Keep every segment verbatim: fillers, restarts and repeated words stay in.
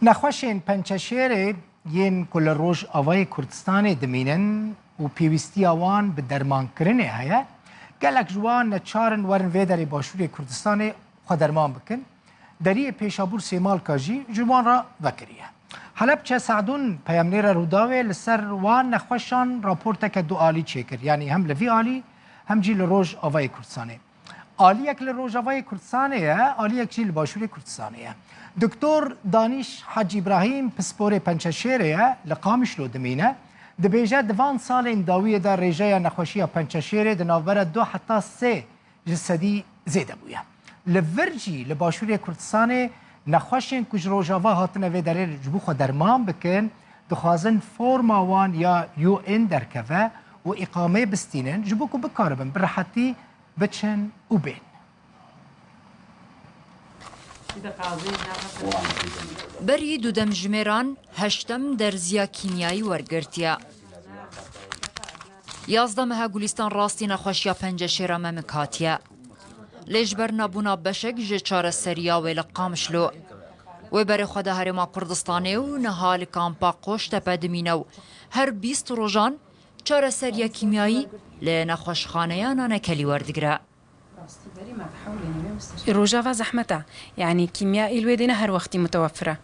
Nexweşên pençeşêrê yên ku li Rojavayê Kurdistanê dimînin û pêwîstiya wan bi dermankirinê heye, gelek ji wan neçar in werin vê derê Başûrê Kurdistanê xwe derman bikin. Deriyê Pêşabûr Sêmalka jî ji wan re vekiriye. Helebçe Sadûn peyamnêra Rûdawê li ser wan nexweşan raporteke du alî çêkir. Yanî hem li vî alî hem jî li Rojavayê Kurdistanê. Aliyek li Rojavayê Kurdistanê ye, aliyek jî li Başûrê Kurdistanê ye. Doktor Danîş Hacî Îbrahîm pisporê pençeşêrê ye, li Qamişlo dimîne. Dibêje di van salên dawiyê de rêjeya nexweşiya pençeşêrê di navbera du heta sê ji sedî zêde bûye. Li vir jî li Başûrê Kurdistanê nexweşên ku ji Rojava hatine vê derê ji bo xwe derman bikin, dixwazin forma wan ya U N derkeve û îqameyê bistînin, ji bo ku bikaribin bi rehetî biçin û bên. Berî du demjimêran heştem derziya kîmyayî wergirtiye. Yazdeh meha Gulîstan rastî nexweşiya penceşêra Memik hatiye. Lê ji ber nebûna beşek ji çareseriya wê li Qamişlo. Wê berê xwe da Herêma Kurdistanê û niha li kampa Qoştepe dimîne û her bîst rojan çareseriya kîmyayî li nexweşxaneya Nanekelî werdigire. Rojava zehmet e. Yanî kîmya îl wê dê ne her wextî mutewefir e.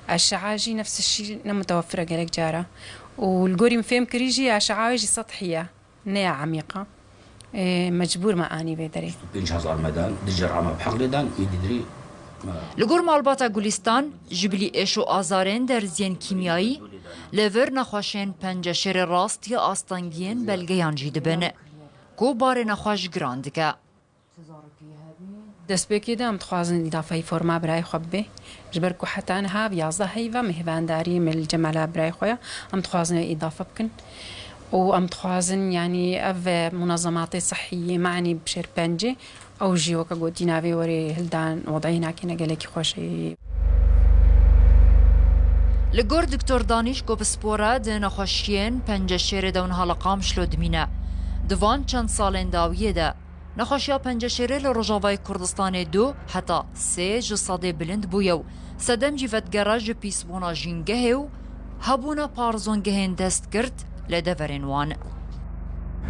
Eşe'a jî nefs şî ne mutewefir e gelek cara. Û li gorî min fêm kirî jî eşe'a wê jî sethî ye. Ne ya emîq e. Ê, mecbûr me anî vê derê. Pênc hezar me dan, di cerama bi heqlê dan, wî di dirî, e, Li gor malbata Gulîstan, ji bilî êş û azarên derziyên kîmyayî, li vir nexweşên penceşêrê rast ya astengiyên belgeyan jî dibin. Ku barê nexweş giran dike. Destpêkê de em dixwazin îdafeyî forma birayê xwe bibe. Ji ber ku heta niha bi yazdeh heyva mêhvandariyê me li cemala birayê xwe ya. Em dixwazin wê îdafe bikin. Û em dixwazin, yanî ev munazematê sehî yê me anî bi şêr pencê, ew jî weke gotî navê werê hildan, wedeyê nakêne gelekî xweş ê. Li gor Doktor Danîş ku pispor e di nexweşiyên penceşêrê de û niha li Qamişlo dimîne. Di van çend salên dawiyê de nexweşiya penceşêrê li Rojavayê Kurdistanê du heta sê ji sedê bilind bûye û sedem jî vedigere ji pîsbûna jîngehê û hebûna parzongehên destgirt li deverên wan.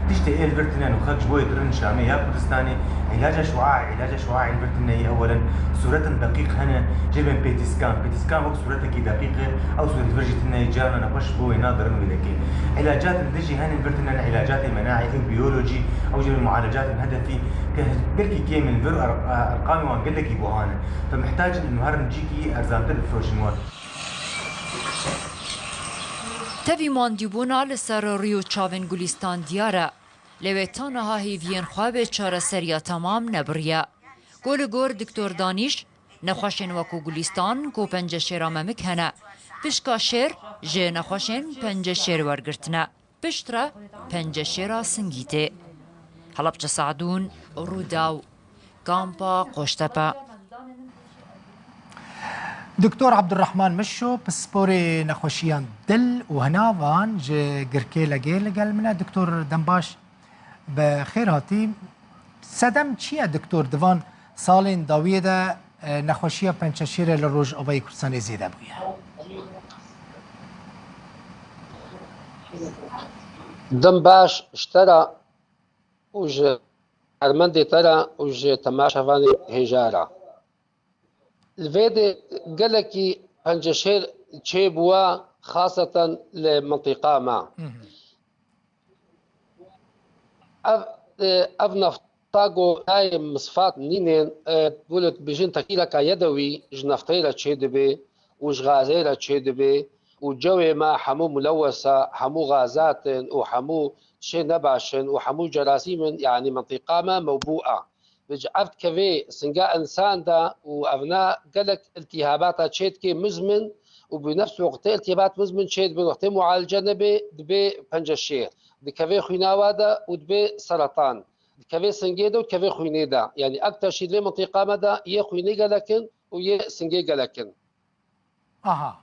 Tiştê ê li vir tune û xelk ji bo yê birin Şamê ya Kurdistanê, îlaca şuaê, îlaca şuaê li vir tune yê ewelen sûretin deqîq hene, jê bên pêtîskan. Pêtîskan wek sûretekî deqîq e, ew sûret vir jî tune yê, carna nexweş ji bo wê nadirin wê dekê. Îlacatin din jî hene li vir tune, îlacatê menaê û biyolojî, ew jî bên mualecatin hedefî, ke belkî kêm in vir, er-, erqamê wan gelekî buha ne. Fe mihtac in li herin cîkî erzantir bifiroşin wan. Tevî mandîbûna li ser rû û çavên Gulîstan diyar e. Lê wê ta niha hêviyên xwe bê çareseriya temam nebiriye. Ku li gor Doktor Danîş, nexweşên wekû Gulîstan ku penceşêra Memik hene, pişka şêr ji nexweşên penceşêr wergirtine. Piştre penceşêra Singîtê. Helebçe Sadûn, Rûdaw, Kampa Qoştepe. Doktor Abdurrahman Mişo, pisporê nexweşiyan dil û hinavan ji Girkê Legê li gel min e. Doktor, dem baş, bi xêr hatî. Sedem çi ye, doktor, di van salên dawiyê de, e, nexweşiya pençeşêrê li Rojavayê Kurdistanê zêde bûye? Dem baş ji te re û ji hunermendê te re û ji temaşevanê hêja re. Li vê de gelekî penceşêr çêbûye, xaseten li mintîqa me. Hı hı. Ev, e, ev nefta ku nayê misfat nînên, e, wilo dibêjin tekîleka yedewî ji neftê re çêdibe û ji gazê re çêdibe û cewê me hemû mulewes e, hemû gazat in û hemû tiştê nebaş in û hemû cerasîm in, yanî mintîqa me mewbû e. Bi ev dikeve singa însan de û evna gelek îltîhabata çêdike mizmin û bi nefs wextê îltîhabat mizmin çêdibin, wextê mualice nebe, dibe penceşêr. Dikeve xwîna wa de û dibe seretan. Dikeve singê de û dikeve xwînê de. Yanî ekter şî di vê mintîqa me de yê xwînê gelek in û yê singê gelek in. Aha.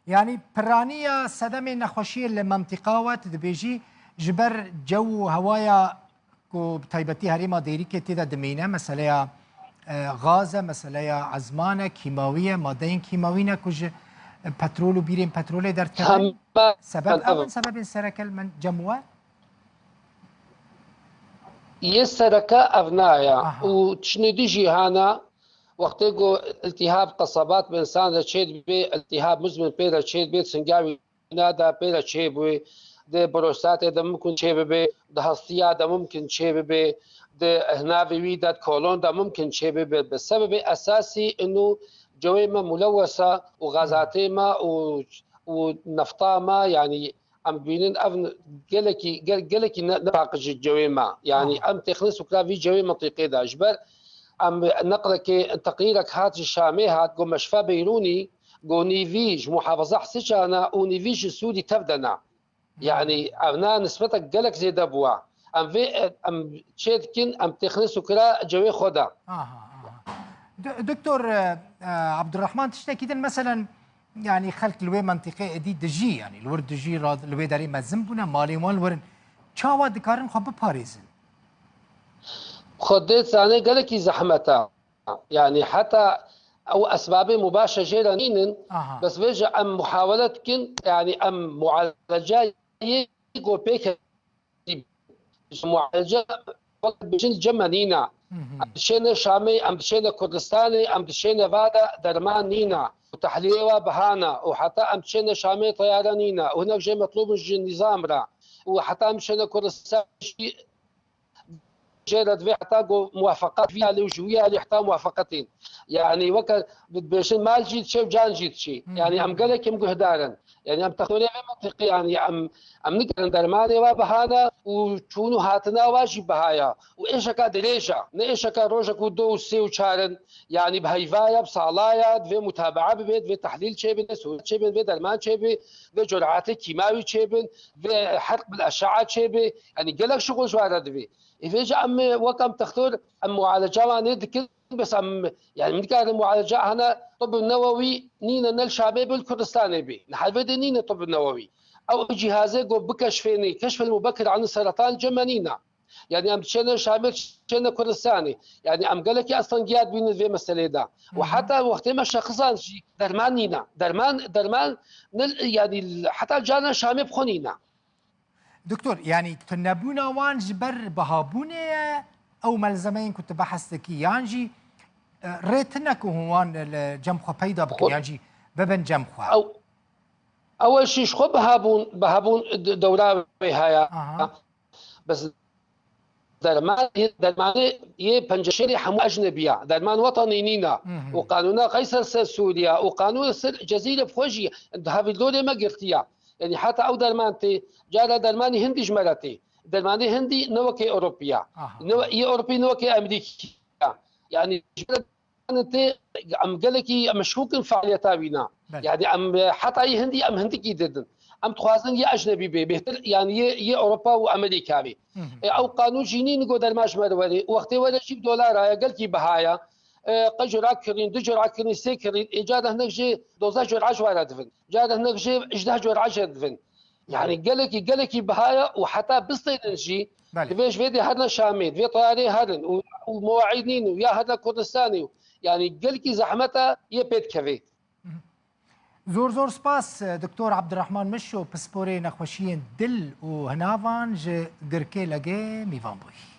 Yanî piraniya sedemê nexweşiyê li mintîqa we, tu dibêjî ji ber cew û hewaya ku bi taybetî herêma Dêrikê tê de dimîne, meseleya, e, gaz e, meseleya ezman e, kîmawî ye, madeyên kîmawî ne ku ji petrol û bîrên petrolê derdikevin? Hema Sebeb ev in, sebebên sereke li min cem we? Yê sereke ev naya. Aha. Û tiştê dî jî hana, wextê ku iltihab qesebat bi insan re çê dibe, iltihab muzmin pê re çê dibe, singa wî nada pê re çê bûye, di prostatê de mumkin çê bibe, di hestiya de mumkin çê bibe, di hinavê wî de, di kolon de mumkin çê bibe. Bi sebebê esasî ino cewê me mulewes e û xezatê me û, û nefta me, yanî em dibînin ev gelekî, gel-, gelekî ne, nepaqij e cewê me. Yanî Aha. em têxine sukra vî cewê mintîqê de. Ji ber em neqlekê, teqrîrek hat ji Şamê hat, got meşfa Beyrûnî, got nîvî ji muhafaza Hesê çana û nîvî ji Sûrî tev de ne. Yanî ev na nisbetek gelek zêde bûye. Em vê, em çê dikin, em têxine sukra cewê xwe de. Aha, aha. D-, Doktor, e, e, Abdurrahman, tiştekî din, meselen, yanî xelk li wê mentiqê êdî dijî, yanî li wir dijî, ra-, li wê derê mezin bûne, malên wan li wir in. Çawa dikarin xwe biparêzin? Xwedê dizane gelekî zehmet e. Yanî heta ew esbabê mubaşe jê re nînin, Aha. bes vêje em muhawele dikin, yanî em mualeca yê ku pêk ji mualeca wek bijin li cem me nîne. Hı hı. Em diçêne Şamê, em diçêne Kurdistanê, em diçêne va de derman nîne. Û tehliyê wa bihane. Û heta em diçêne Şamê teyare nîne. Û hinek jê metlûb in ji nîzam re. Û heta em diçêne Kurdistanê jî jê re divê heta ku muwafeqat vî alî û ji wî alî heta muwafeqetên. Yanî weke dibêjin mal jî diçe û can jî diçe. Hı hı. Yanî em gelek em guhdar in. Yanî em textolê vê mentiqê, yanî em, em nikarin dermanê wa bihane û çûn û hatina wa jî bihaya. Û êşeka dirêj e. Ne êşeka rojek û du û sê û çar in. Yanî bi heyva ye, bi sala ye, divê mutabaa bibe, divê tehlîl çêbin, sûret çêbin, divê derman çêbe, divê curatê kîmawî çêbin, divê herq bil eşaa çêbe. Yanî gelek şixul ji wa re divê. Ê vêca em, wek em textor, em mualeca wan ê dikin, bes em, yanî min dikarin mualeca hene tib newewî nîne, ne li Şamê be, li Kurdistanê be. Niha vê dê nîne tib newewî. Ew cîhazê ku bikeşfênê, keşfel mubekir anî seretan cem me nîne. Yanî em diçêne Şamê, diçêne Kurdistanê. Yanî em gelekî astengiya dibînin vê meselê de. Û Hı hı. heta wextê me şexisan jî derman nîne. Derman, derman ne, yanî heta carna Şamê bi xwe nîne. Doktor, yanî tunebûna wan ji ber bihabûnê ye, ew melzemeyên ku tu behs dikî, yan jî, e, rê tune ku hûn wan li cem xwe peyda bikin, Xwe- yan jî bibin cem xwe? Ew, ew jî ji xwe bihabûn, bihabûn d-, dewra wê heye. Aha. Bes derman, dermanê yê penceşêrê hemû ecnebî ya. Derman wetanî nîne. Hı hı. Û qanûna Qeyser ser Sûriye û qanûna ser Cezîrê bi xwe jî di hevîldorê me girtiye. Yanî heta ew derman tê, cara dermanî Hindî ji me re tê. Dermanê Hindî ne wekê Ewropî ya. Aha. Ne we-, yê Ewropî ne wekê Amerîkî ya. Yanî ji ber tê, em gelekî meşkûk in faaliyeta wî na. Belê. Yanî em, e, heta yê Hindî em hindikî didin. Em dixwazin yê ecnebî bê, bêhtir, yanî yê, yê Ewropa û Amerîka bê. Hı hı. E, ew qanûn jî nîn ku derman ji me re were. Wextê were jî bi dolara ye, gelkî biha ye. E, qey cura kirîn, du cura kirîn, sê kirîn, ê cara hinek jê dozdeh cura ji we re divin. Cara hinek jê hejdeh cura jê divin. Yanî gelekî, gelekî biha ye û heta bistênin jî, Belê. divê ji vê dê herine Şamê, divê teyarê herin û, û mewaîd nîn û ya herine Kurdistanê û, yanî gelkî zehmet e yê pê dikeve. Zor zor spas, Doktor Abdurrahman Mişo, pisporê nexweşiyên dil û hinavan ji Girkê Legê mîvan bûyî.